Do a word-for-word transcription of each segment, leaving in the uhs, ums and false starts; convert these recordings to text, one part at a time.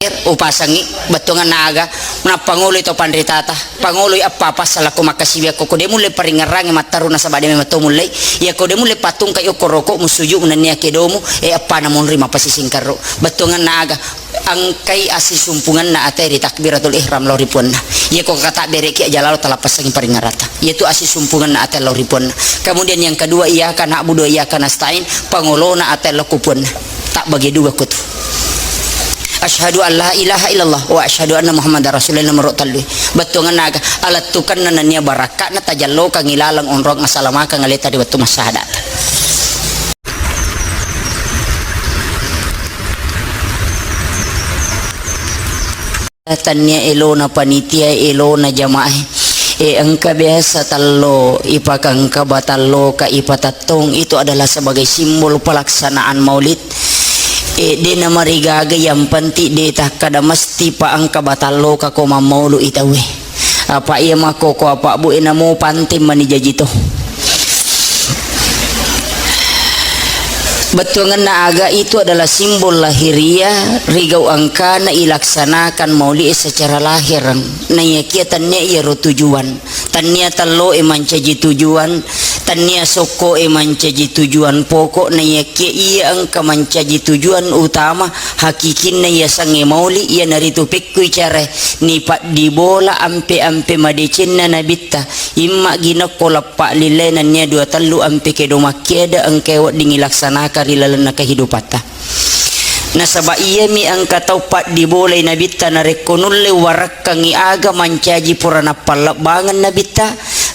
Upasangi bettuangenna aga, nappangoloi to panritata, pangoloi eppa passa lakko makkasiwiakko, ko de mulle paringngerangngi matteru nasaba de memeng to mullei, iyako de mulle pattungkai okko roko'mu, suju'mu nennia kedomu, e eppana monri mappasisingkerru. Bettuangenna aga, engkai asisumpungenna ate ri takbiratul ihram lao ri puanna. Iyako katabbereki aja lalo talappassangi paringngerata. Iyatu asisumpungenna ate lao ri puanna. Kemudian yang kedua, iyyaka na'budu wa iyyaka nasta'in, pangolona ate lao ku puanna. Tabbagi dua kutu. Asyhadu an la ilaha illallah wa asyhadu anna Muhammadar Rasulullah nomoro tellu. Bettuangenna aga, alettukenna nennia barakka'na tajallokangngi laleng onrong asalamakeng aleta ri wettu massahadata. Tannia elona panitia, elona jamaah. E, engka biasa tallo ipakengka batalloka ipatattong, itu adalah sebagai simbol pelaksanaan maulid. E, de namarigaga, yang penting de takkada mesti pa engka batalloka ko mammaulu itawe. Apa iya makkoko apa bu e namo panting mani jaji to. Bettuangenna aga itu adalah simbol lahiriah, rigau engkana ilaksanakan maulid secara lahir. Naiyakia tannia iyaro tujuan. Tannia tello e mancaji tujuan, tannia sokko e mancaji tujuan pokok, naiyakia iya engka mancaji tujuan utama hakikinna yasengnge maulid, iyanaritu pekkui carae nipaddibola ampe-ampe madecenna nabitta, imma ginokko lappa lillai nennia dua tellu ampe kedo makkiada engkae wedding ilaksanakan ri lalenna kehidupatta. Nasaba iyami engka tau paddibolai nabitta, narekko nulle warakkangi aga mancaji pura nappallebbangeng nabitta,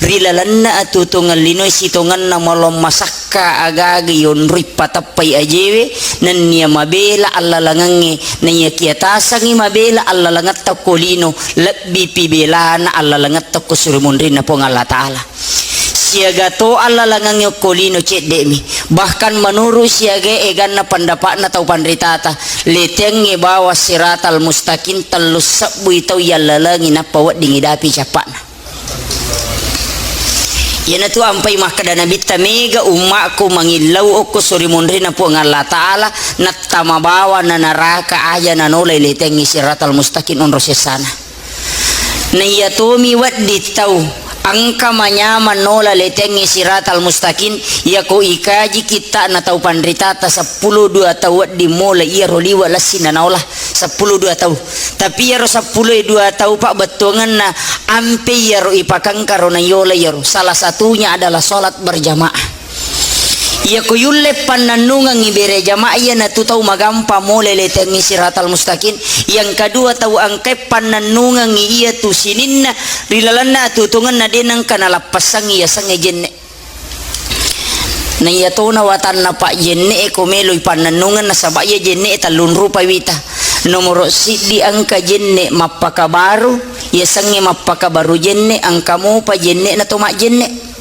ri lalenna atuo-tuongeng linoe sitongenna malong masakka aga-aga yonroi pateppai ajewe, nennia mabela allalengengnge, naiyakia tasangi mabela allalengetta ko lino, lebbipi belana allalengetta ko suri munrinna Puang Allah Ta'ala. Siaga to allalengengnge okko lino cedde'mi. Bahkan menurut siaga eganna pendapatna tau panritata, letengnge bawang siratal mustaqim tellu sebbui tau yallalengi nappa wedding idapi cappa'na. Iyanatu ampai makkeda nabitta, mega ummakku mangillau okko suri munrinna Puang Allah Ta'ala, nattama bawang na naraka aja nanolai letengnge siratal mustaqim onro sessana. Naiyatomi wedding tau engka manyameng nola letengnge siratal mustaqim, iyako ikaji kitta'na tau panritata seppulo dua tau wedding mola iyaro liwe' lessinna naola seppulo dua tau. Tapi iyaro seppulo dua tau pa bettuangenna ampe iyaro ipakengkaro nayola iyaro. Salah satunya adalah sholat berjamaah. Iyako yulle pannennungengngi bere jamaah, iyanatu tau magampa mole letengngi siratal mustaqim. Yang kedua, tau engkae pannennungengngi iyatu sininna ri lalenna atuo-tuongenna de nengka nalappessangngi yasengnge jenne. Naiyatona watanna pa jenne e ko meloi pannennungeng, nasaba iya jenne e tellung rupa wita. Nomoro siddi engka jenne mappakabaru, yasengnge mappakabaru jenne, engka mopa jenne na to majjenne.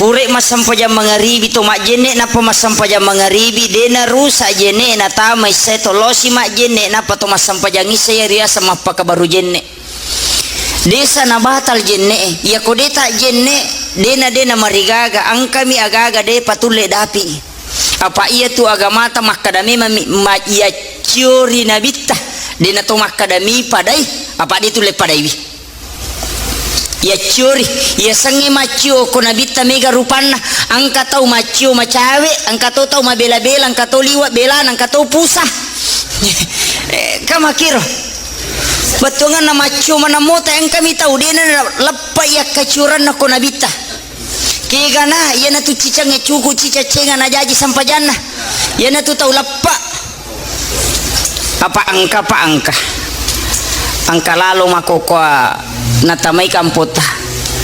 Pura massempajang mangaribi to majjenne, nappa massempajang mangaribi, de narusa jenne, natama issae to losi majjenne, nappa to massempajang issae riaseng mappakabaru jenne. Desa nabatal jenne e, iyako de ta jenne, dena, dena marigaga, engkami agaga de patulle dapi. Apa iyatu agamata makkada memang mi, ma, yacciori nabitta, dena to makkada mi padai, apa de tulle padaiwi. Yacciori, yasengnge maccio ko nabitta mega rupanna, engka tau maccio macawe, engka to tau mabela-bela, engka to liwe' belana, engka to pusa. Eh, kamakiro. Bettuangenna maccio maneng mota, engkami tau dena leppa yakkaciorenna ko nabitta. Kegana, iyanatu ciceng e cuku ciceng cenga najaji sempajanna. Iyanatu tau leppa. Apa engka, pa engka. Engka lalo makkokkoe natamai kampota.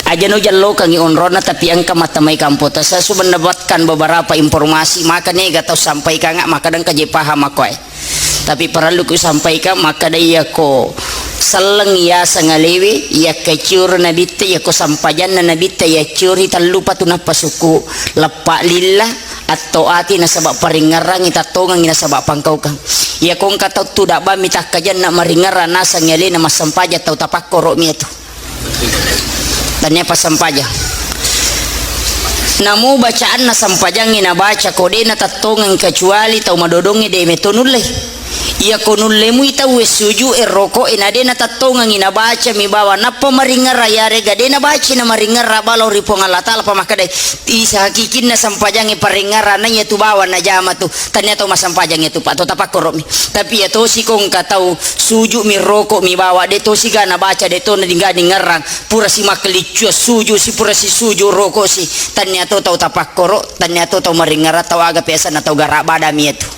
Aja no jallokangngi onronna, tapi engka matamai kampota. Saya sudah mendapatkan beberapa informasi, maka nega tau sampaikan, maka dengka je paham aku, eh. Tapi parellu ku sampaikan, maka da iyako selleng yaseng alewe, yakkacioro nabitta, iyako sampajanna nabitta, yacciori tellu patu nappa suku leppa lilla. Atto ati nasaba paringngerangngi, tattongengngi nasaba pangkaukang. Iyako engka tau tudang bammi takkajanna maringngerang naseng alena massempajang tau tapakkoro mi atu. Tania passempajang. Namu bacaanna sempajangngi nabaca ko de natattongeng kecuali tau madodongnge de meto nullei. Iyako nullemui tauwe suju'e roko'e na de natettongengi, nabacami bawang nappa maringerra, iyarega de nabaci namaringerra bawang lao ri Puang Allah Ta'ala, pa makkedai, isi hakikinna sempajangnge paringerrana iyatu bawang najama tu, tania tau massempajangnge tu, Pak, to tapakkoro'mi. Tapi iya tosi ko engka tau suju'mi roko'mi bawang, de tosi ga nabaca, de to naga ningerrang, pura si makkeliccuang suju si, pura si suju roko si, tania to tau tapakkoro, tania to tau maringerra, tau aga biasanna tau gara badami iyatu.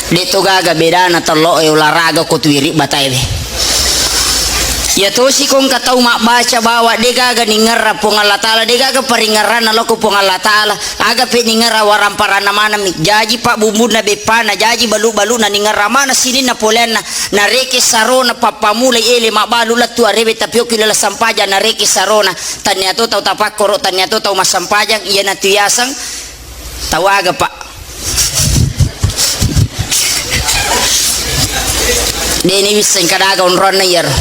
De to gaga bedana tello e olahraga ko tu iri bataewe. Iya tosi ko engka tau mabbaca bawang de gaga ningerra Puang Allah Ta'ala, de gaga paringerrana loko Puang Allah Ta'ala, aga pe ningerra waramparanna manengmi. Jaji pabbumbunna beppana, jaji balu-baluna ningerra mana sininna poleanna, nareke sarona pappamulai ele mabbalu lettu arewe tapi okki laleng sampajang nareke sarona, tania to tau tapakkoro, tania to tau massampajang, iyanatu yaseng tau aga, Pak? Deni wisseng kadaga onronna iyaro.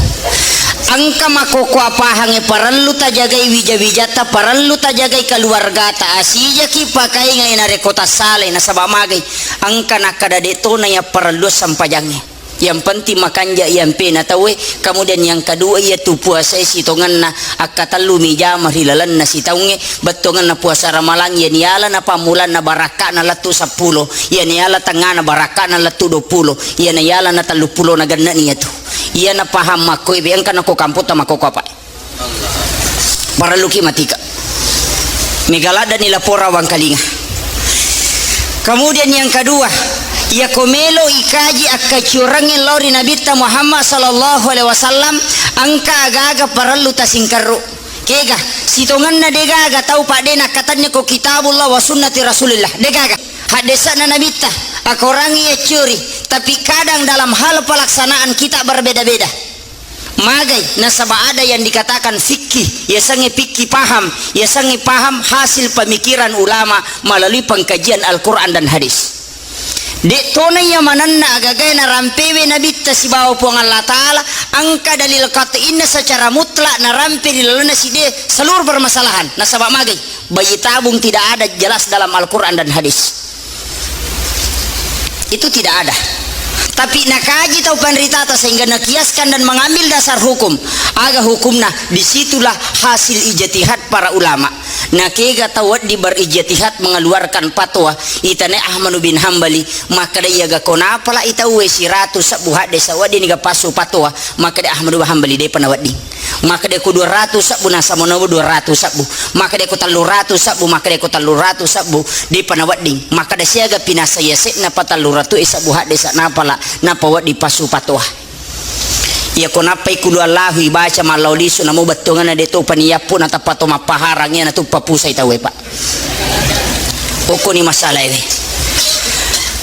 Engka makkokkoa pahangnge parellu tajagai wija-wijatta, parellu tajagai keluargata. Asijaki pakaingai narekko tassalai, nasaba magai engka nakkada de tona yapparellu sampajangnge. Yang penting makanja iyampe na tauwe. Kemudian yang kedua, iyatu puasae sitongenna akkatellumi jama ri lalenna sitaungnge, bettuangenna puasa Ramalang, iyani yala na pammulanna barakka'na lettu seppulo, iyani yala tengngana barakka'na lettu duappulo, iyana yala na telluppulona genne'ni iyatu. Iyana paham makkoe be engka nako kampotta makkokkoa, Pak. Parelluki matika. Mega laddani laporan wangkalinga. Kemudian yang kedua, iyako melo ikaji akkaciorengnge lao ri Nabitta Muhammad sallallahu alaihi wasallam, engka aga-aga parellu tasingkerru. Kega, sitongenna degaga tau padde nakkatenni ko kitabullah wa sunnati rasulillah. Degaga. Haddesa'na Nabitta, akorangi yacciori, tapi kadang dalam hal pelaksanaan kita berbeda-beda. Magai, nasaba ada yang dikatakan fikih, yasengnge fikih paham, yasengnge paham hasil pemikiran ulama melalui pengkajian Al-Quran dan hadis. De tona iya manenna agagae narampewe Nabitta sibawa Puang Allah Ta'ala, engka dalil qat'inna secara mutlak narampe ri lalenna side seluruh permasalahan. Nasaba magai, bayi tabung tidak ada jelas dalam Al-Quran dan hadis. Itu tidak ada. Tapi nakaji tau panritata sehingga nakiaskan dan mengambil dasar hukum. Aga hukumna? Disitulah hasil ijtihad para ulama. Nakega tau wedding berijtihad mengeluarkan fatwa, itane Ahmad bin Hambali, makkeda, iyaga ko napalai tauwe siratu sebbu hadde sawedding niga passu fatwa, makkeda Ahmad bin Hambali, depa nawedding. Makkeda ko dua ratu sebbu, nasaba nawa dua ratu sebbu. Makkeda ko tellu ratu sebbu, makkeda ko tellu ratu sebbu, depa nawedding. Makkeda siaga pinasai yase'na pa tellu ratu e sebbu hadde sa napala, nappa wedding passu fatwa. Iyako nappai kulu Allahu ibaca mallau lisu, namo bettuanna de topa niyappu natappa to mappaharang, iyanatu papusai tauwe, Pak. Okkoni masalaewe.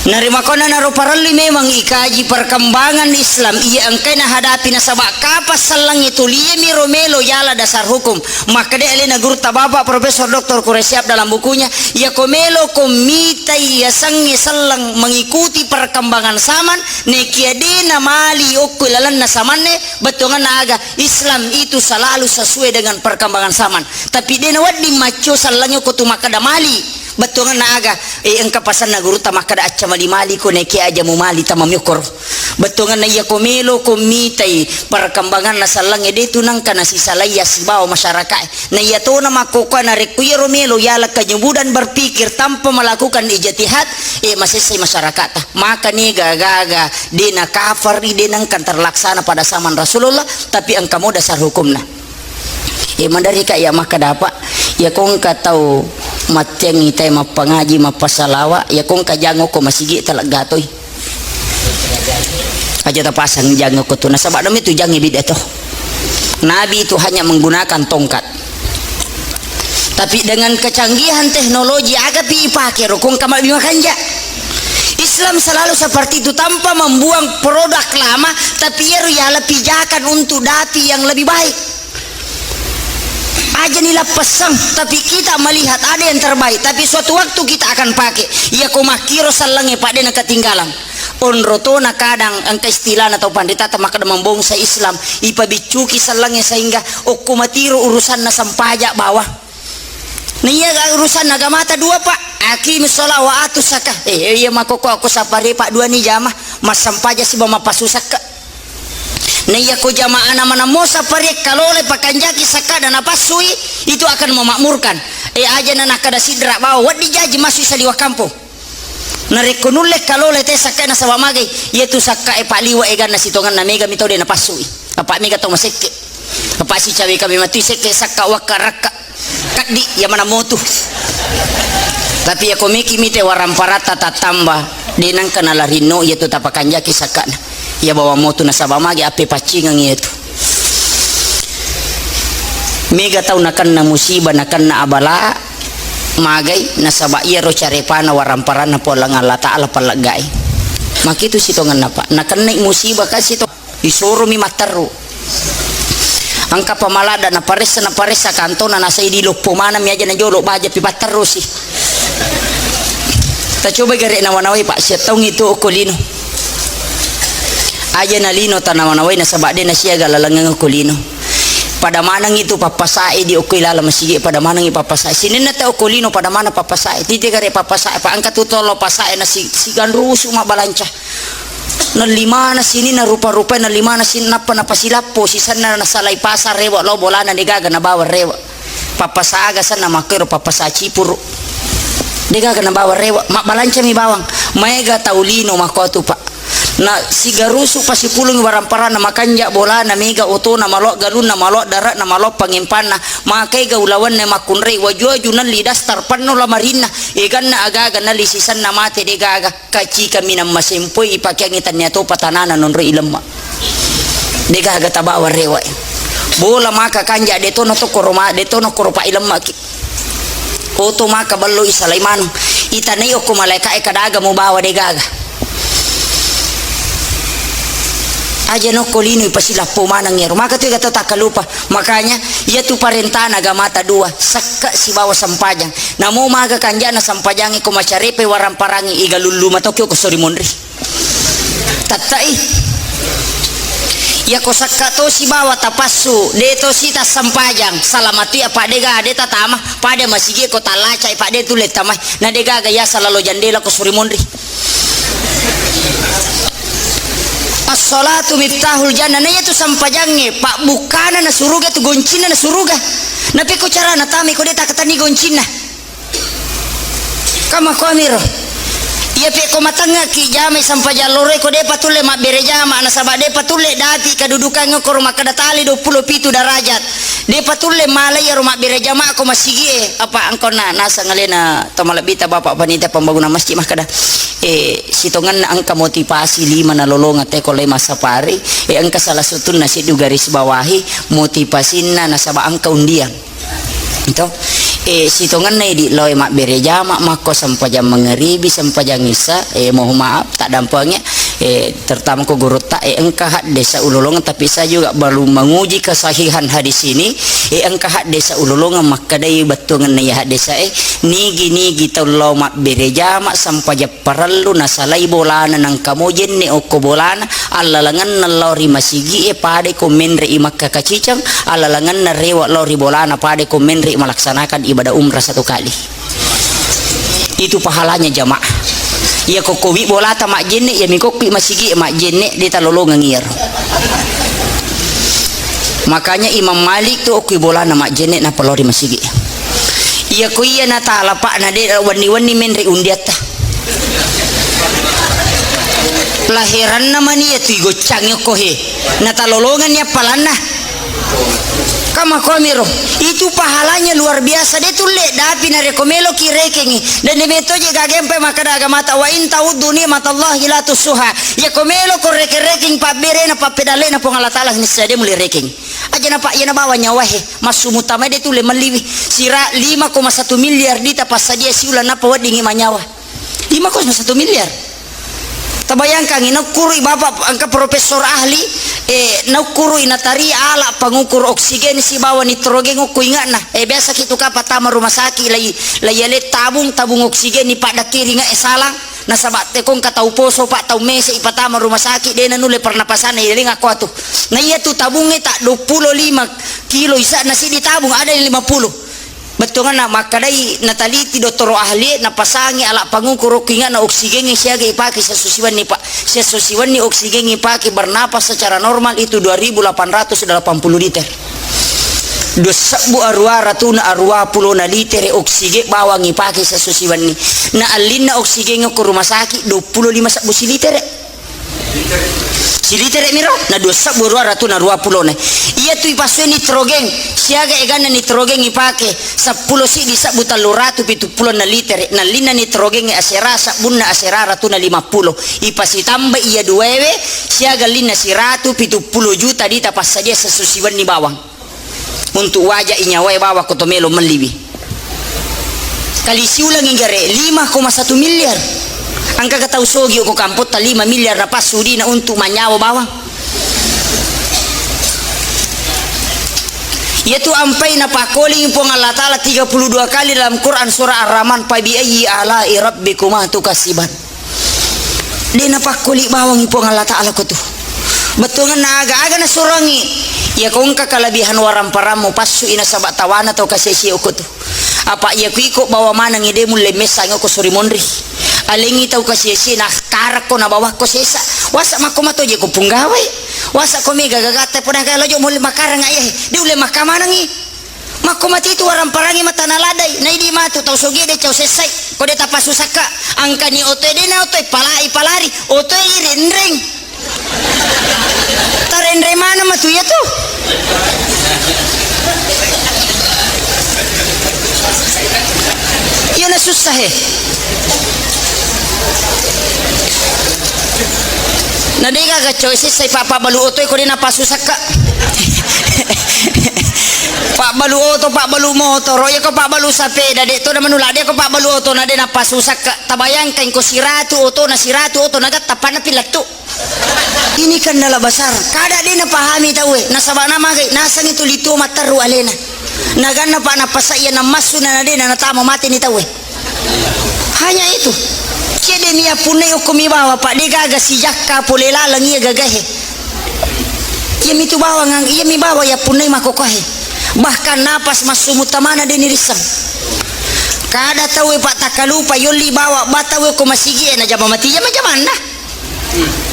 Narimakonna naro parellui memang ikaji perkembangan Islam iya engkai nahadapi, nasaba kapang sellengnge tuli, iyamiro melo yala dasar hukum. Makkeda alena gurutta Bapak Profesor Doktor Quraish Shihab dalam bukunya, iyako meloko mitai yasengnge selleng mengikuti perkembangan zaman, nekia de namali okko lalenna samanne, bettuanna aga? Islam itu selalu sesuai dengan perkembangan zaman. Tapi de nawedding macco sellengnge ko tu makkeda mali. Bettuanna aga? E, engka pasanna gurutta makkeda, acca mali-mali ko, nekia aja mumali tamami okkoro. Bettuanna iyako meloko mitai perkembanganna sellengnge, de tu nengka nasisalaiya sibawa masyarakae. Na iyatona makkokkoe narekko iyaro melo yala kenyubudan berpikir tanpa melakukan ijtihad, e, masessai masyarakatta. Maka niga gaga de nakafari, de nengka terlaksana pada zaman Rasulullah, tapi engka mo dasar hukumna. E, maderri ka iya makkeda, Pak, iyako engka tau matteangngi tae mappangaji, mappasalawa, iyako engka jangoko masigi taleggatoi. Aja tapasang jangoko tu, nasaba demi tu jangnge bid'ah to. Nabi itu hanya menggunakan tongkat. Tapi dengan kecanggihan teknologi, agapi ipake ro, ko engka mabbi makanja. Islam selalu seperti itu, tanpa membuang produk lama, tapi iyaro yala pijakan untuk dapi yang lebih baik. Aja ni lappessang, tapi kita melihat ada yang terbaik, tapi suatu waktu kita akan pakai. Iyako makkiro sellengnge padde na ketinggalan. Onro tona kadang engka istilahna tau panritata makkeda membonsai Islam, ipabiccuki sellengnge sehingga okko matiro urusanna sempaja bawang. Naiya ga urusan agamata dua, Pak. Aqimis shalah wa atuz zakah. Eh, iya makkokko ko sapare, Pak, dua ni jama. Massampaja siba mappasu sakka. Naiya ko jamaana manammo sapare kalole pakanjaki sakka dan napassui, itu akan memakmurkan. Eh, aja na nakkada sidra bawa, wedding jaji masui saliwa kampong. Narekko nulle kalole te sakkae nasaba magai, iyatu sakkae paliwa eganna sitongenna mega mi tau de napassui. Apa mega tau masekke. Apa sicawe kami matu sekke sakka wakka rakka. Kaddi iya mana motu. Tapi iya ko meki mite waramparatta tattamba, de nangka nalarinno iyatu tapakanjaki sakkana. Iya bawang motu nasaba magi appe paccingeng iyatu. Mega tau nakenna musibah, nakenna abala, magai, nasaba iyaro carepana waramparanna Puang Allah Ta'ala palleggai. Makitu sitongenna, Pak. Nakennai musibah kasi to, isoromi matteru. Engka pamaladda naparessa, naparessa kantona, nasai diloppo maneng mi aja najolo baja pi patterusi. Tacobai gare nawa-nawai, Pak, siattaungngi tu okko lino. Aja na lino tanawa-nawai nasaba de nasiaga lalengeng okko lino. Pada maneng itu pappasae di okko ilala masigi, pada maneng i pappasae. Sininna te okko lino pada maneng pappasae. Tite gare pappasae, Pak, engka tu tolo pasae na si, siganrusu mabbalanca. Nelli mana sininna rupa-rupae, nelli mana sin-, nappa napasilappo sisenna nasalai pasar rewe lao bolana de gaga nabawa rewe. Pappasaga senna makkero pappasa cipuru. De gaga nabawa rewe, mabbalancami bawang. Maega tau lino makkotu, Pak. Na sigarusu pasipulung waramparanna makanja bolana mega otona malo galunna malo dare'na malo pangimpanna. Makai gaulawanna makkunrai waju-waju nelli dastar penno lamarinna. Eganna aga-aga nelli sisenna mate de gaga. Kacika minang masempoi ipakeangngi tannia topa tanana nonroi ilemma. De gaga tabawa rewa. Bola maka kanja de tono tokkoro ma, de tono koro pa ilemmaki. Oto maka ballo isalai maneng. Itanai okko malaika e kadaga mubawa de gaga. Aja nokko lino ipasilappo maneng ero. Maka tu ega tau takkalupa. Makanya, iyatu parentana agamata dua, sakka sibawa sampajang. Namo maga kanjana sampajangnge ko macarepe waramparangnge iga lullu matokki ko sori monri. Tattai. Iyako sakka to sibawa tapassu, de to si tassampajang, salamatui apa de ga de tatama, pada masigi ko talaca, apa de tulle tamai. Na de gaga yasa lalo jandela ko sori monri. As-salatu miftahul jannah. Na iyatu sampajangnge, pabbukkana na suruga tu goncinna na suruga. Napekko carana tamai ko de takkatenni goncinna. Kama kuamiro. Iya pe ko matengngaki jamai sampajang loro ko de patulle mabbere jama nasaba de patulle dapi kadudukangnge ko ro makkeda tali dua puluh pitu darajat. De patulle malai iyaro mabbere jama ko masigi e. Apa engkonna naseng alena to malebbita Bapak Panitia Pembangunan Masjid makkeda, eh, sitongenna engka motivasi lima nalolongeng teko lai massapari, eh, engka salah satunya siddu garis bawahi motivasinna nasaba engka undian. Ito, eh, sitongenna idi lao mabbere jama makko sempajang mangeribi, sempajang isa, eh, mohon maaf, tak dampengi, eh, terutama ko gurutta, eh, engka haddesa ulolongeng, tapi saya juga belum menguji kesahihan hadis ini, eh, engka haddesa ulolongeng makkedai bettuangenna iya haddesa, eh, nigi-nigi tau lao mabbere jama sempajang parellu nasalai bolana nangka mo jenne okko bolana, allalengenna lao ri masigi e padai ko menre i Makka kaciceng, allalengenna rewe lao ri bolana padai ko menre i malaksanakan ibadah umrah satu kali. Itu pahalanya jamaah. Iya ko kowi bolata majjenne, iya mi kokki masigi e majjenne, de talolongeng iyaro. Makanya Imam Malik tu okki bolana majjenne nappa lao ri masigi. Iya ko iya natalapa'na de wenni-wenni menre undiatta. Laheranna mani iya tu igoccangi okko he. Natalolongenni appalanna. Kama komiro. Itu pahalanya luar biasa. De tulle dapi narekko meloki rekengi. Dan de metoje gagempe makkeda agamata, "Wa in ta'uddu ni'matallahi la tuhsuha." Iya ko meloko reke-rekeng pabberena pappedallena Puang Allah Ta'ala nissa de mule rekeng. Aja napa iya nabawa nyawa he. Massu mutamae de tulle melliwi. Sira lima koma satu miliar dita passadia siuleng nappa weddingi manyawa. Lima koma satu miliar. Tabayangkangi, naukkurui bapak engka profesor ahli, eh, naukkurui natari ala pangukur oksigen sibawa nitrogen ukku ingatna. Eh, biasa ki tu kapa tama rumah sakit lai, lai ale tabung, tabung oksigen ni pada kiringa e salang. Nasaba te ko engka tau poso, Pak, tau mese ipatama rumah sakit, de nanulle pernapasanna, iyalenga ko atu. Na iya tu tabungnge tak dua puluh lima kilo isa'na siddi tabung, ada yang lima puluh. Bettuanna makkedai nataliti dottoro ahli e, napasangi alat pangukuru ko inganna oksigen e siaga ipake siesso siwenni, Pak. Siesso siwenni oksigen ipake bernapas secara normal itu dua ribu delapan ratus delapan puluh liter. Dua sebbu arua ratuna arua pulona litere oksigen bawang ipake siesso siwenni. Na allinna oksigen ko rumah sakit dua puluh lima sebbu silitere. Silitere miro, na dua sebbu arua ratuna arua pulona. Iyatu ipasue nitrogen, siaga eganna nitrogen ipake, seppulo siddi sebbu tellu ratu pitu pulo na litere. Na allinna nitrogen e asera, sebbunna asera ratuna lima pulo. Ipasitambai iya duaewe, siaga allinna siratu pitu pulo juta dita passadia siesso siwenni bawang. Untuk waja'i nyawae bawang ko to melo melliwi. Kali siulangi gare, lima koma satu miliar. Engka ga tau sogi ko kampotta lima miliar napassu dina untuk manyawa bawang. Iyatu ampai napakkoling Puang Allah Ta'ala tiga puluh dua kali dalam Quran surah Ar-Rahman, "Fabiayyi ala'i rabbikuma tukadziban." De napakkoli bawangngi Puang Allah Ta'ala ko tu. Bettuanna aga-aga nasuroangngi. Iya ko engka kalebihan waramparammu, passu'i nasaba tawana tau kasi-asi ko tu. Apa iya ku iko bawa manengngi de mulle messangngi ko suri monri. Alengngi tau kasi-asi na karakko na bawakko sesa. Wasa makko mato je ko punggawai. Wasa ko mega gagatta pona kaya lojo mulle makarang ayahe. De ulle makka manengngi. Makko matitu waramparangngi mata naladai, naidi matu tau sogie de cau sessai, ko de tapassu sakka, angkani otoe de na otoe palai palari, otoe irenreng. Tarenreng maneng matu iya tu. Iya na sussa he. Na de gaga coy sessai pa-, pabbalu otoe ko de napassu sakka. Pabbalu oto, pabbalu motoro, iya ko pabbalu sapeda, de to na manu ladde ko pabbalu oto na de napassu sakka. Tabayangkan ko siratu oto na, siratu oto na gatta panna pilettu. Ini kan nala basar. Kada de napahami tauwe. Nasaba namagai, nasengngi tuli tuo matteru alena. Naganna pa napasa iya namassu na, na de na natama mate ni tauwe. Hanya itu. Cedde mi yappunnai okko mi bawa, Pak, de gaga sijakka pole laleng iya gagahe. Iya mi tu bawang, iya mi bawa yappunnai makokohe. Bahkan napas massu mutamana de ni risseng. Kada tauwe, Pak, takkalupa yolli bawa ba tauwe ko masigi e najama mati jama-jamanna.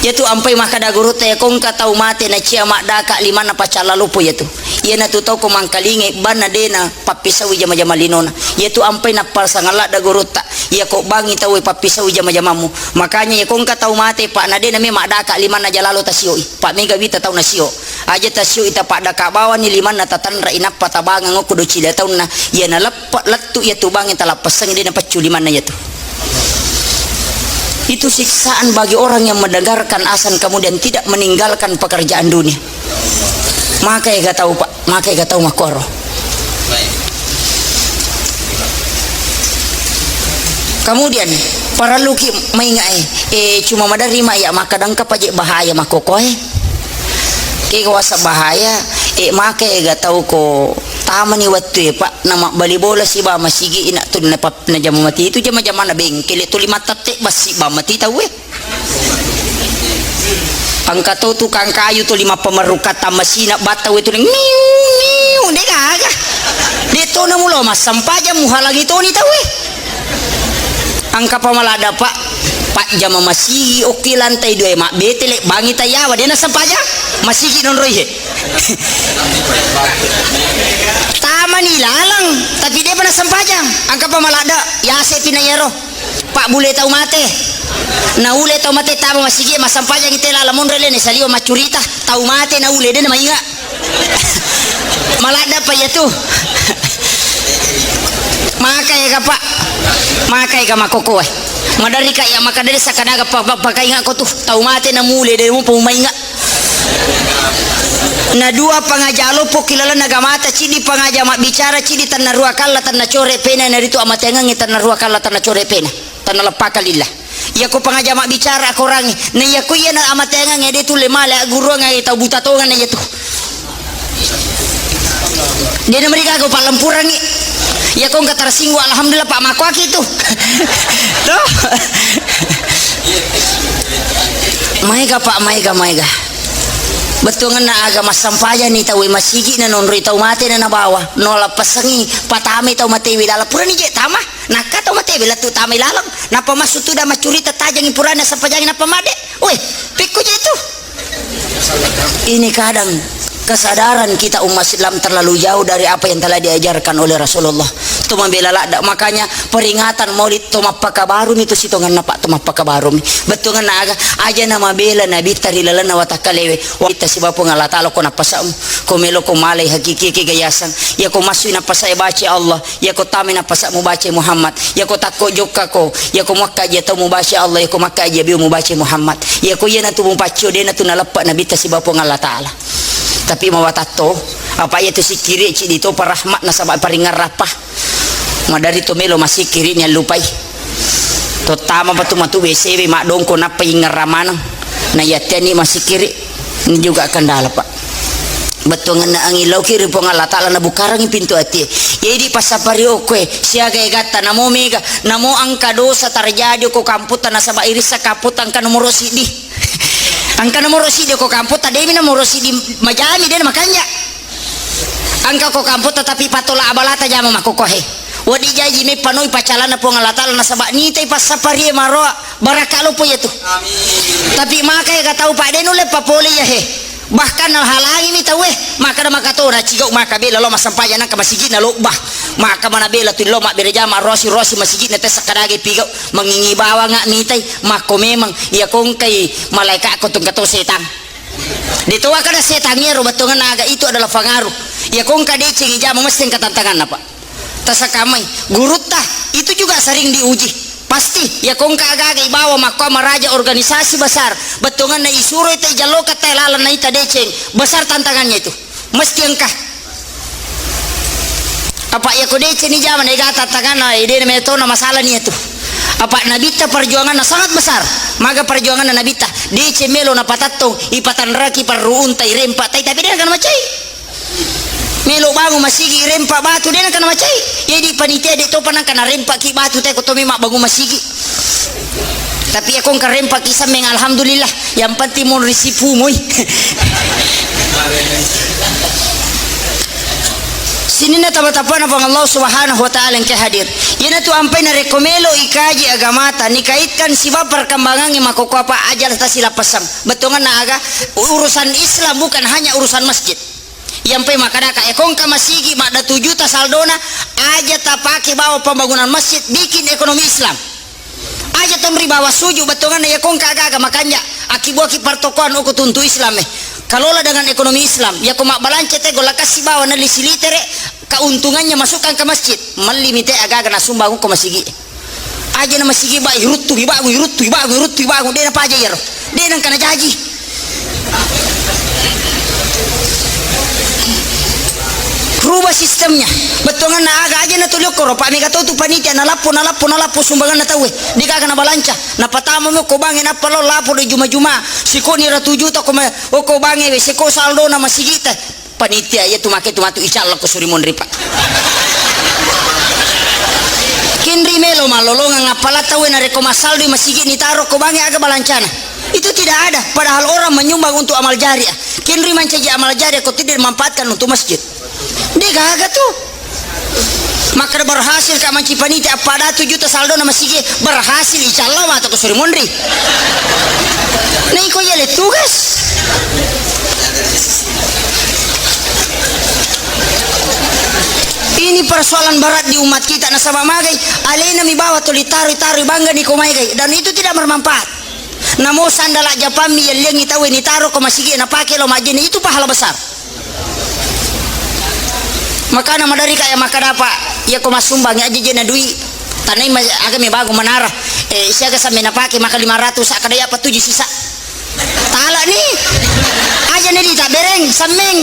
Iyatu ampai makkada gurutta, iya ko engka tau mate nacia maddaka limanna pacalla loppo iyatu. Iyanatu tau ko mangkalingai banna de na pappisaui jama-jama linona. Iyatu ampai nappasang ladda gurutta, iya ko bangi tauwe pappisaui jama-jamammu. Makanya iya ko engka tau mate, Pak, na de na me maddaka limanna jalalo tasioi. Pak, mega wita tau nasio. Aja tasioi tapaddaka bawani limanna tatanrai nappa tabangeng okko docila taunna. Iya na leppe lettu iyatu bangi talappessangi de na paccu limanna iyatu. Itu siksaan bagi orang yang mendengarkan azan kemudian tidak meninggalkan pekerjaan dunia. Maka ega tau, Pak, maka ega tau makkoro. Kemudian, parelluki maingai, eh, cuma maderri ma iya makkadangka paje bahaya makkokoe. Kega wasa bahaya, eh, maka ega tau ko tamani wettu e, Pak, na mabbali bola siba masigi ina tu na pap-, na jama mati itu jama-jamana bengkele tuli mattette bassi ba mati tauwe. Engka to tukang kayu tuli mappamerrukka tammasina batta we tuli miu, miu, de gaga. De to na mulo massempajang muhalangi toni tauwe. Engka pa maladda, Pak, pajjama masigi okki lantai dua e mabbetele bangi tayawa de na sempajang masigi nonroi he. Tamani laleng, tapi depa na sempajang. Engka pa maladda, yase pi na yaro. Pabbule tau mate. Naule tau mate tama masigi e, massampajang i tela lamonre lene saliwa maccurita. Tau mate naule dena mainga. Maladda pa iya tu. Maka ega, Pak. Maka ega makkokkoe. Maderri ka iya makkada de sakadaga pa-, pa-, pakainga ko tu. Tau mate namule de mupa mumainga. Na dua pangaja loppo ki lalenna agamata, ciddi pangaja mabbicara, ciddi tennarua kalla tennacore pena, naritu amateangengnge tennarua kalla tennacore pena, tennaleppaka lillah. Iyako pangaja mabbicara akorangnge, na iyako iyana amateangengnge de tulle male agguruang tau buta tongeng na iyatu. De namarigaga upallempurangngi. Iyako engka tersinggung, alhamdulillah, Pak, makkuaki tu. Toh? Maega, Pak, maega, maega. Bettuangenna aga massampajani tauwe masigi na nonroi tau mate na nabawa. Nola pesengi patami tau matewe dalam. Purani je tama. Nakka tau matewe lettu tamai laleng. Nappa massu tuda maccurita tajangi purana sampajangi nappa made. Weh, pikku je tu. Ini kadang kesadaran kita umat Islam terlalu jauh dari apa yang telah diajarkan oleh Rasulullah. To mabela ladda, makanya peringatan Maulid to mappakabarumi to sitongenna, Pak, to mappakabarumi. Bettuangenna aga, aja na mabela Nabitta ri lalenna watakkalewe. Watta sibawa Puang Allah Taala ko nappasa'mu, ko melo ko malai hakiki ke gayasang. Ya ko masui nappasa'e baca Allah, ya ko tamai nappasa'mu baca Muhammad, ya ko takko jokka ko, ya ko muakka aja tau mubaca Allah, ya ko makka aja bio mubaca Muhammad. Ya ko iya natu mupaccio de natu naleppa Nabitta sibawa Puang Allah Taala. Tapi mawatatto, apa iya tu sikkiri cidi to parahmat nasaba paringngerrappa. Madari to melo masikkiri ni allupai. Tottama patu matu W C W maddongko nappa ingngerra maneng. Na yatteni masikkiri juga kendala, Pak. Bettuangenna angin lauki ri Puang Allah Taala nabukarangi pintu atie. Jadi passapari okkoe siaga egatta namo mega, namo angka dosa terjadi ko kamputta nasaba irissa kamputta angka nomoro siddi. Angka nomoro siddi ko kamputta, demi nomoro siddi majami de makanja. Angka ko kamputta tapi patola abalata jama makkokkohe. Wedding jaji meppanoi paccalanna Puang Allah Taala nasaba nitai passaparie maroa barakka loppo iya tu. Amin. Tapi maka ega tau Pak de nulle papole iya he. Bahkan nahalangi mi tauwe, makkada maka to na cigau maka bela lo massampajang nangka masigi'na lobba. Maka mana bela tu lo mabbere jama rosi-rosi masigi'na tessa kadage pigau mangingi bawang mitai makko memang iya kongkai malaika ko tungka to setang. De to kada setang ero bettuangenna aga itu adalah pengaruh. Iya kongka decengi jama mesti engka tantanganna, Pak. Tasakamai gurutta itu juga sering diuji. Pasti iya kongka agaga ibawa makko maraja organisasi besar. Bettuangenna isuroi tai jalloka tai lalang naita deceng. Besar tantangannya itu. Mesti engka. Apa iya ko deceng ni jama na ega tantanganna, eh, de na metona masalah ni itu. Apa Nabitta perjuanganna sangat besar. Maga perjuanganna Nabitta. Deceng melo napatattong, ipatanraki parruunta, irempa tai tapi de na kana macai. Melo bangun masigi rempa batu de na kana macai. Jadi panitia de topa nangka narempa ki batu te ko to memang bangun masigi. Tapi ya kongka rempa ki sammeng alhamdulillah. Yang penting mon risipu moi. Sininna tama-tapana Puang Allah Subhanahu wa Ta'ala engka hadir. Iyana tu ampai narekko melo ikaji agamata nikaitkan siba perkembangan makoko apa aja tasilappessang. Bettuangenna aga urusan Islam bukan hanya urusan masjid. Iyampai makkadaka, eh, kongka masigi maddatu juta saldona, aja tapake bawa pembangunan masjid, bikin ekonomi Islam. Aja tonri bawa suju bettuanganna iya kongka agaga makanja, akibuaki pertokoan uku tuntu Islam, eh. Kalola dengan ekonomi Islam, iya ko mabbalanca te golla kassi bawa nelli silitere, keuntungannya masukkan ke masjid, melli mite agaga nasumbang uku masigi. Aja na masigi ba, iruttu ibagu, iruttu ibagu, iruttu ibagu, de na paja iyaro. De nangka na jaji. Rubah sistemnya. Bettuanganna aga aja na tuli okkoro, Pak, mega to tu panitia na lappo, na lappo, na lappo sumbanganna tauwe. De gaga na balanca. Na patama mo ko bange nappa lo lapor di juma-juma. Sikoni ratu juta ko ma-, o ko bange we seko saldo na masigi te. Panitia iya tu make tu matu icalla ko suri monri, Pak. Kenri melo malolongang appala tauwe narekko massaldoi masigi ni taro ko bange aga balancana. Itu tidak ada, padahal orang menyumbang untuk amal jariah. Kenri mancaji amal jariah ko tidak dimanfaatkan untuk masjid. De gaga tu. Makkada berhasil ka manci panitia appada tu juta saldona masigi, berhasil icalla mata ko suri monri. Na iko iya le tugas. Ini persoalan berat di umat kita nasaba magai alena mi bawa tuli tarui-tarui bangga ni ko maegai dan itu tidak bermanfaat. Namo sandala Japang mi yelliangi tauwe ni taro ko masigi napake lo majini itu pahala besar. Makana maderika ya makkada, Pak, iya ko massumbang ya aja jena dui. Tanai ma-, aga me bagu manara. Eh, siaga sampe napake maka lima ratus sa kada ya patuju sisa. Tala ni. Aja ni dita bereng sammeng.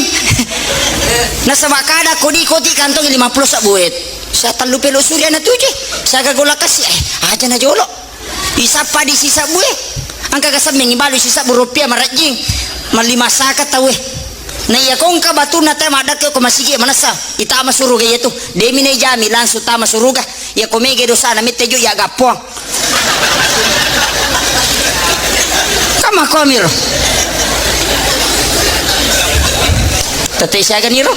Nasaba kada kodi koti kantong lima puluh sa buet. Sa tellu pelo surya na tuje. Siaga gola kasi, eh, aja na jolo. Isappa di sisabbu e. Engka ga semmengngi balu sisabbu rupiah marejjing. Malli masaka tauwe. Na iya ko engka batunna te maddekke ko masigi manessa. Itama suruga iya tu. Demi na ijami langsung tama suruga. Iya ko mega dosana mette jo iya gappoang. Kama komiro. Tette siaga niro.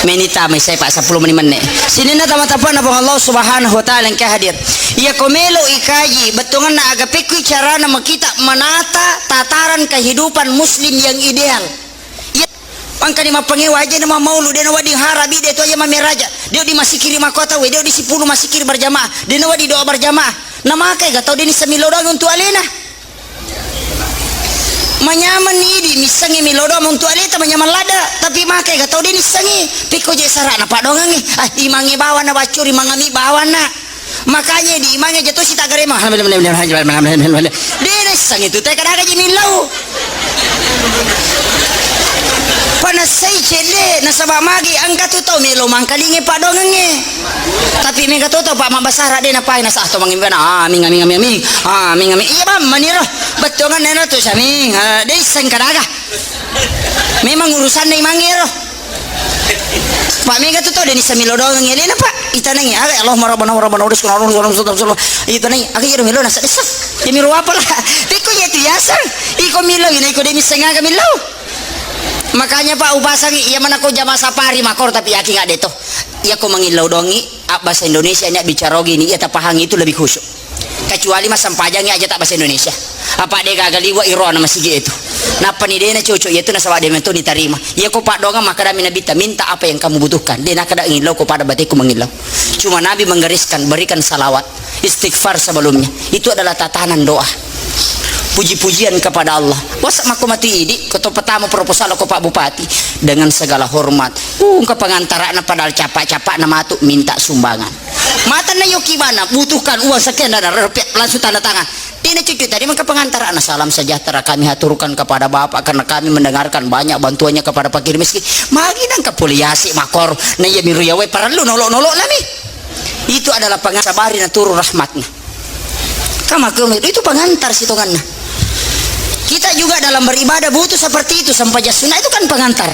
Meni tamai saya, Pak, sepuluh menit menne. Sininna tama-tapana Puang Allah Subhanahu wa Ta'ala engka hadir. Iya ko melo ikaji bettuanna aga pekkui carana makita menata tataran kehidupan muslim yang ideal. Iya, mangkani mappangewa aja na mamaulu, de na wedding harabi, de to aja mameraja. De di masikiri makota we, de di sipulu masikiri berjamaah, de na wedding doa berjamaah. Na makai ga tau de ni semilo doang untuk alena. Manyaman ni idi, missengi milo doang untuk aleta manyaman lada, tapi makai ga tau de ni sengi. Pikko je sarana padongangi. Ah, imangi bawana baccuri mangami bawana. Makanya di imangnya jatuh si tagarema. De na isseng itu teh kadaga ji millau. Panessai cedde nasaba magi engka tu tau melo mangkalinge padongengnge. Tapi mega to tau pa mabbasara de napai nasa to mangimbe na aming aming aming aming. Aming aming. Iya bang maniro. Bettuangan nena tu saming. Ah, de isseng kadaga. Memang urusanna imangnge ro. Pak mega tu tau de ni samilo doang ngelena, Pak. Itanai aga Allahumma rabbana wa rabbana wa rizqana wa rabbana wa rabbana. Itanai aga iro melo nasa desa. Jami ro apa lah. Piko je tu yasang. Iko milo ina iko de ni sengaga milo. Makanya, Pak, upasangi iya mana ko jama sapari makor tapi yakin ade to. Iya ko mangillau dongi, ah, bahasa Indonesia nya bicara gini, iya tapahangi itu lebih khusyuk. Kecuali massempajangngi aja tak bahasa Indonesia. Apa de gaga liwa iroana masigi itu. Nappa ni dena cocok iya tu nasaba de mentoni tarima. Iya ko paddoangeng makkadami Nabitta, "Minta apa yang kamu butuhkan." De nakkada ngillau ko pada bateku mangillau. Cuma Nabi menggariskan, berikan salawat, istighfar sebelumnya. Itu adalah tatanan doa. Puji-pujian kepada Allah. Wasa makko matu idi, ko to pertama proposal ko Pak Bupati dengan segala hormat. Uh, engka pengantarana padahal capa-capa na matu minta sumbangan. Matanna yoki bana butuhkan uang sekian dana, langsung tanda tangan. Dena cucu tadi maka pengantarana, "Salam sejahtera kami haturkan kepada Bapak karena kami mendengarkan banyak bantuannya kepada fakir miskin." Magi nangka pole yase makor na iya miru yawe parellu nolok-nolok nami. Itu adalah pengasabari na turun rahmatna. Kama itu pengantar sitonganna. Kita juga dalam beribadah butuh seperti itu, sempajang sunnah itu kan pengantar.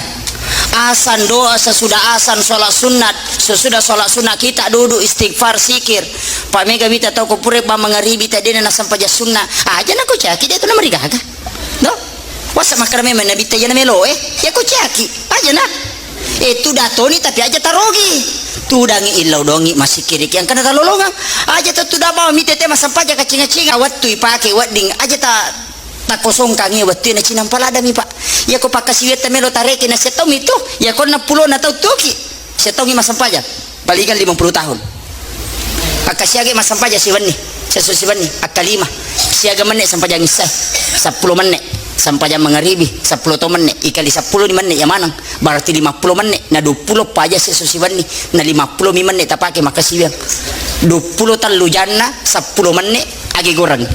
Asan doa, sesudah asan sholat sunat, sesudah sholat sunat kita duduk istighfar, sikir. Pak mega bita tau ko pura ba mangaribi tadena na sempajang sunnah. Aja na ko caki de tu na marigaga. Do? Wasa makkada memang Nabitta iya na melo e. Ya ko caki. Aja na. Eh, tuda toni tapi aja tarogi. Tudangi illau dongi masikiriki angkana talolongang. Aja ta tuda bawa mitete massempajang kacinga-cinga. Wettu ipake wedding aja ta takosongkangi wettu na cinampa ladami, Pak. Iya ko pakkasiwiatta melo tareki na setau mitu. Iya ko enam puluh na tau tuki. Setongi massempajang. Palingan lima puluh tahun. Akkasiage massempajang siwenni, sesso siwenni, akkalima. Siaga menne sempajang issae? Seppulo menne. Sempajang mangaribi, seppulo to menne. Ikali seppulo ni menne ya maneng. Berarti lima puluh menne. Na dua puluh paja sesso siwenni. Na lima puluh mi menne tapake makkasiwiang. Dua puluh tellu janna, seppulo menne age goreng.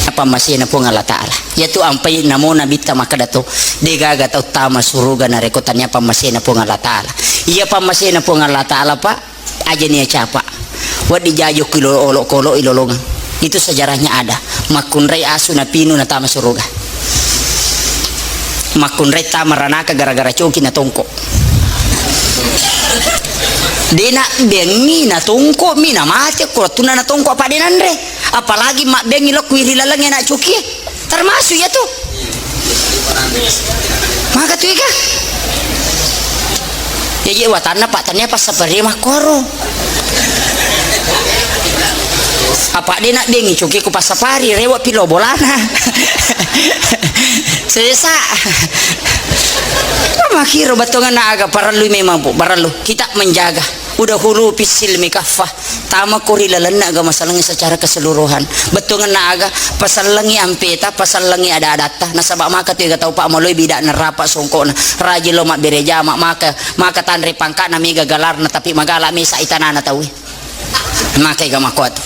Pammasena Puang Allah Ta'ala. Iyatu ampai namo Nabitta makkeda to, degaga tau tama suruga narekko tania pammasena Puang Allah Ta'ala. Iya pammasena Puang Allah Ta'ala, Pak, aja nia capa. Waddi jajo ki lo-, olok-kolok ilolongeng. Itu sejarahnya ada. Makkunrai asu napinu natama suruga. Makkunrai tama ranaka gara-gara coki natongko. Dena bengi natongko mi namate ko tuna natongko apa denanre. Apalagi mabbengi lokku ri laleng anak coki. Termasuk ya tu. Maka tu ega. Jaji watanna Pak tania passapari makkoro. Apa de nak bengi coki ku passapari rewa pilo bolana. Sesa. Makkiro bettuanna aga parellu memang, Bu, parellu kita menjaga. Udah hulu pisil mi kaffa. Tama ko ri lalenna agama salengnge secara keseluruhan. Bettuanna aga, pasallengngi ampeta, pasallengngi ada-adatta. Nasaba maka tu ega tau pa maloi bida nerapa songkokna. Rajin lo mabbere jama, maka, maka tanre pangkana mega galarna, tapi magala mesa itanana tauwe. Maka ega makoatu.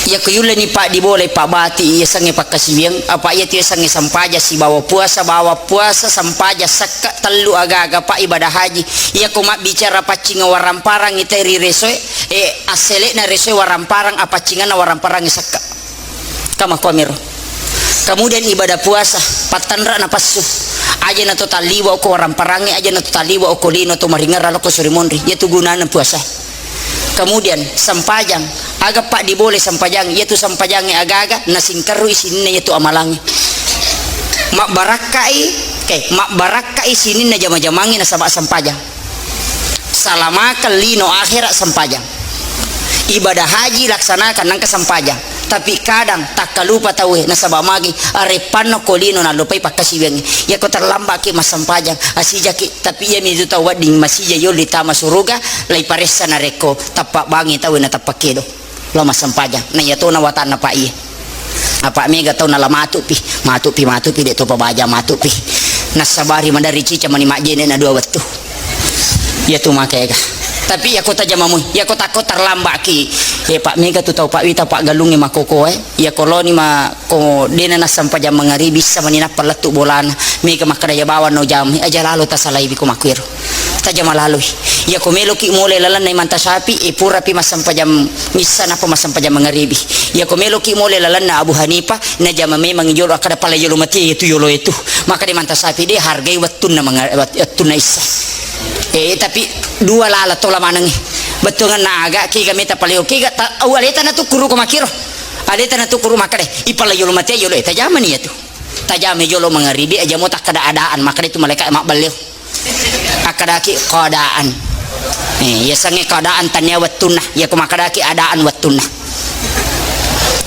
Iya ko yulleni Pak dibolai Pak Bati, iya sengnge pakkasiwiang, apa iya tu iya sengnge sampaja sibawa puasa, bawa puasa, sampaja sekka tellu aga-aga Pak ibadah haji. Iya ko mabbicara paccingeng waramparang itai ri resoe, eh, asselekna resoe waramparang, apaccingenna waramparang sekka. Kama kuamiro. Kemudian ibadah puasa, pattanra napassu. Aja na to talliwa ko waramparangnge, aja na to talliwa ko lino to maringerra lo ko suri monri. Iyatu gunana puasa. Kemudian sempajang, aga pa dibole sempajang, iyatu sempajangnge aga-aga nasingkerrui sininna iyatu amalangnge. Mabbarakkai, eh, mabbarakkai sininna jama-jamangnge nasaba sempajang. Salamakeng lino akhera sempajang. Ibadah haji laksanakan nangka sempajang. Tapi kadang takkalupa tauwe nasaba magi areppanno ko lino nallupai pakkasiwiangnge. Iyako terlambaki massempajang, asijaki, tapi iyami tu tau wedding masija yolli tama suruga, laiparessa narekko tappa bangi tauwe natappa kedo. Lo massempajang. Na iyatona watanna pa iye. Apa mega tau nala matupi, matupi, matupi, de topa baja matupi. Nassabari madari cica mani majjene na dua wettu. Iyatu maka ega. Tapi iyako tajamamui, iyako takko terlambaki. Eh, Pak, mega tu tau Pak wita Pak galungnge makokoe. Iyako loni ma ko dena nassempajang mangaribi, issa mani nappa lettu bolana. Mega makkeda iya bawang no jamai, aja lalo tasalaiwi ko makkiro. Tajama laloi. Iyako meloki mole lalenna Imam Tasyafi, e purapi massempajang issa nappa massempajang mangaribi. Iyako meloki mole lalenna Abu Hanifah, najama memang jolo, akkeda pala yolo mati itu yolo itu. Makkeda Imam Tasyafi de hargai wettunna manga-, wet-, wettunna issa. Eh, tapi dua lala tola manengngi. Bettuangenna aga, kega meta paleo, kega ta-, au aleta natukkuru ko makkiro. Aleta natukkuru makkeda, ipala yolo mati yolo, eh, tajamani iyatu. Tajama jolo mangaribi, aja mo takkeda adaan, makkeda itu malaikat mabballeo. Akkedaki qadaan. Eh, yasengnge qadaan tania wettunna. Iyako makkedaki adaan wettunna.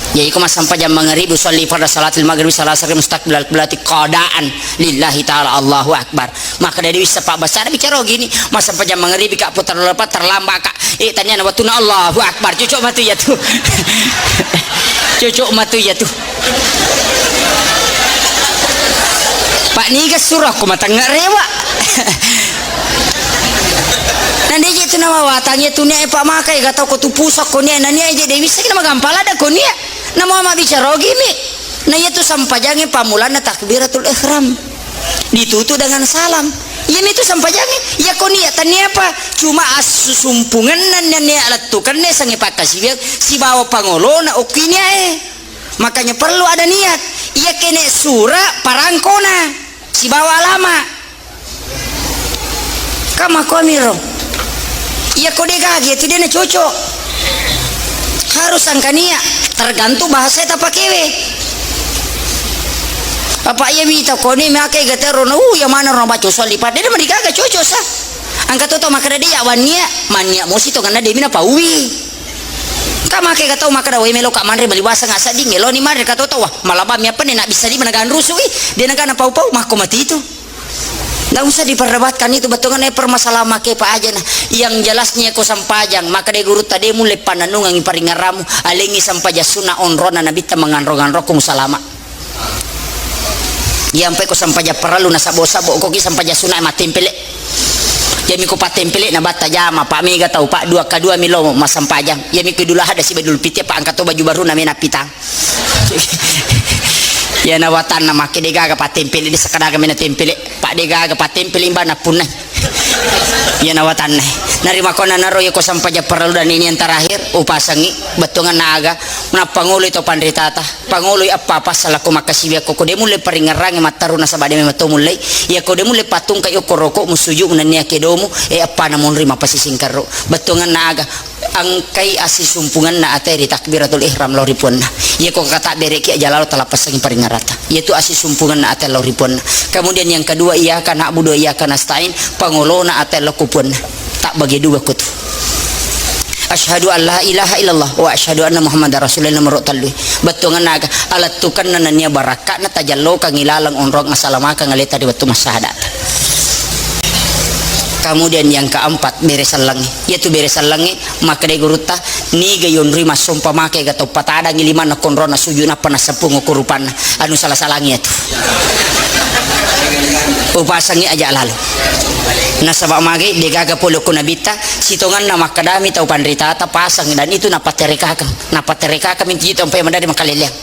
Ya, iko massempajang mangaribi, usalli fardhu salatil maghribi salasa rakaat mustaqbilal qiblati qadaan lillahi ta'ala, Allahu Akbar. Makkeda de wissa pabbasana bicara gini, massempajang mangaribi ka putar lepa terlambat ka. Eh, tania na wettunna Allahu Akbar. Cocok matu iyatu. Cocok matu iyatu. Pak niga surah ko matengnga rewa. Nande je tu nama watang ya tu nia Pak makai ga tau ko tu pusok ko nia nania je de wissa kena magampala da ko nia. Namo ama bicara gini. Na iyatu sempajangnge pamulanna takbiratul ihram. Ditutup dengan salam. Iyami tu sempajangnge. Iyako nia tania apa? Cuma assusumpungenna nia lettukenna sange pakkasiwiang sibawa pangolona okki niae. Makanya perlu ada niat. Iya kene sura parangkona sibawa alama. Kamakomiro. Iyako de gaga tu de na cocok. Harus angkania tergantung bahasa tapakewe. Apa iya mita koni make gatero na uh ya mana ro baca usalli fardhu de mani gaga cocok sa. Angka toto makkeda de ya wania mania mosi to ngana de mina pauwi. Ka make ga tau makkeda, "Woi, meloka manre bali basa nga sedding, eloni manre ka tau tau." Wah, malabami apa ne, na bisa lima naga anrusu i, de naga na pau-pau, makko mati itu. Nggak usah diperdebatkan itu, bettuanna permasalahan make pa aja nah. Yang jelasnya ko sampajang, makkeda gurutta de mulle pananungang paringaramu, alengi sampajang sunna onrona nabitta manganro-nganrokku musalama. Iyampai ko sampajang parellu nasabbo-sabbo, ko ki sampajang sunna mattempele. Jami ko pattempele na batta jama, pa mega tau, pa dua ka dua milo masampajang. Iyami ko Idul Adha siba Idul Fitri, pa angka to baju baru na mena pitang. Iyana watanna make de gaga pattempele, de sakadaga mena tempele, pa de gaga pattempele imba napunnai. Iyana watanna. Narimakona naro iya ko sampajang parellu dan ini yang terakhir, upasangi bettuanna aga, nappangoloi to panritata. Pangoloi eppa passa lakko makkasiwiakko, ko de mulle paringerrangi matteru nasaba de memeng to mullei. Iyako de mulle pattungkai okko rokokmu, sujudmu nennia kedomu, e eppana monri mappasising kerro. Bettuanna aga? Engkai assisumpungenna ate ri takbiratul ihram lao ri puanna. Iyako kata bereki aja lalo talappessangi paringeratta. Iyatu assisumpungenna ate lao ri puanna. Kemudian yang kedua, iyyaka na'budu wa iyyaka nasta'in, pangolona ate lao ku puanna. Tabbagi dua kutu. Asyhadu an la ilaha illallah wa asyhadu anna Muhammadar Rasulullah nomoro tellui. Bettuanna aga? Alettukenna nennia barakka'na tajallokangngi laleng onrong asalamakeng aleta ri wettu massahadata. Kemudian yang keempat, bere sellengnge. Iyatu bere sellengnge, makkedai gurutta, niga yonroi massompa make ga tau patadangngi limanna konrona sujud nappa nassempung okko rupanna. Anu sala-salangi iyatu. Upasangi aja lalo. Nasaba mage degaga pole okko nabitta, sitongenna makkedami tau panritata pasang dan itu napatterekakeng. Napatterekakeng mintu jitu ampai madadi makaleleang.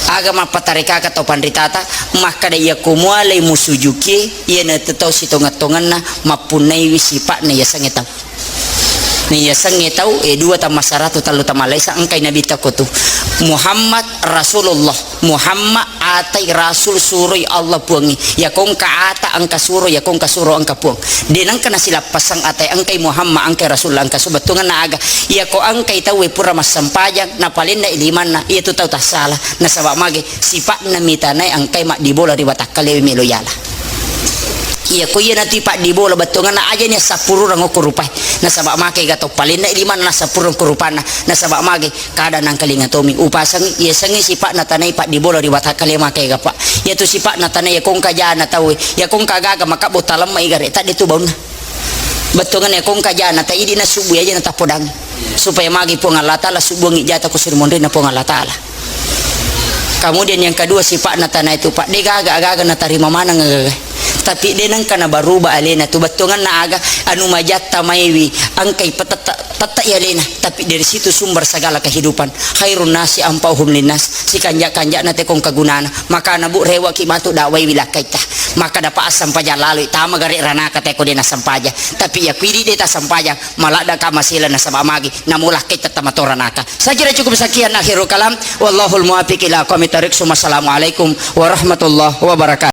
Aga mappattarekakeng tau panritata, makkeda iyako mualai musujuki, iyana tu tau sitongeng-tongenna mappunnaiwi sipa'na yasengnge tau. Na yasengnge tau, e, dua tamma saratu, tellu tamma laisa, engkai nabitta ko tu. Muhammad Rasulullah. Muhammad atai rasul suroi Allah Puangnge. Iyako engka ata engka suro, iyako engka suro engka Puang. De nengka nasilappasang atai engkai Muhammad, engkai Rasulullah, engka su-, bettuangenna aga. Iyako engkai tauwe pura massempajang, napalenna limanna, iyatu tau tassala. Nasaba mage, sipa'na mitanai engkai maddibola ri watakkalewe melo yala. Iyako iyanatu ipaddibola bettuangenna ajani assappurureng okko rupae. Nasaba mage ga tau palenna limanna assappurureng okko rupanna. Nasaba mage, kada nangkalinga tomi upasangi, iyasengnge sipa'na tanai paddibola ri watakkale maka ega, Pak. Iyatu sipa'na tanai, iyako engka jana tauwe, iyako engka gaga makabbo talemma igare, tadde tu baunna. Bettuangenna iyako engka jana ta idi nasubbu aja natappodangi. Supaya magi Puang Allah Taala subbuangi jata ko suri monrinna Puang Allah Taala. Kemudian yang kedua, sipa'na tanai tu, Pak, de gaga, gaga natarima maneng gaga. Tapi de nengka nabaruba alena tu, bettuangenna aga anu majatta maiwi, engkai petetta-, tettai alena, tapi dari situ sumber segala kehidupan. Khairun nasi anfa'uhum linnas, sikanja-kanjana teko engka gunana. Makana, Bu, rewaki matu dakwai wilakkaita. Maka dapat assampajang laloi, tama gare ranaka teko de nasampaja. Tapi ya kuidi de tasampaja, maladda ka masela nasaba magi, namulakkai tetta matoranaka. Saya kira cukup sekian, akhirul kalam. Wallahul muwaffiq ila aqwamit thariq. Summa assalamualaikum warahmatullahi wabarakatuh.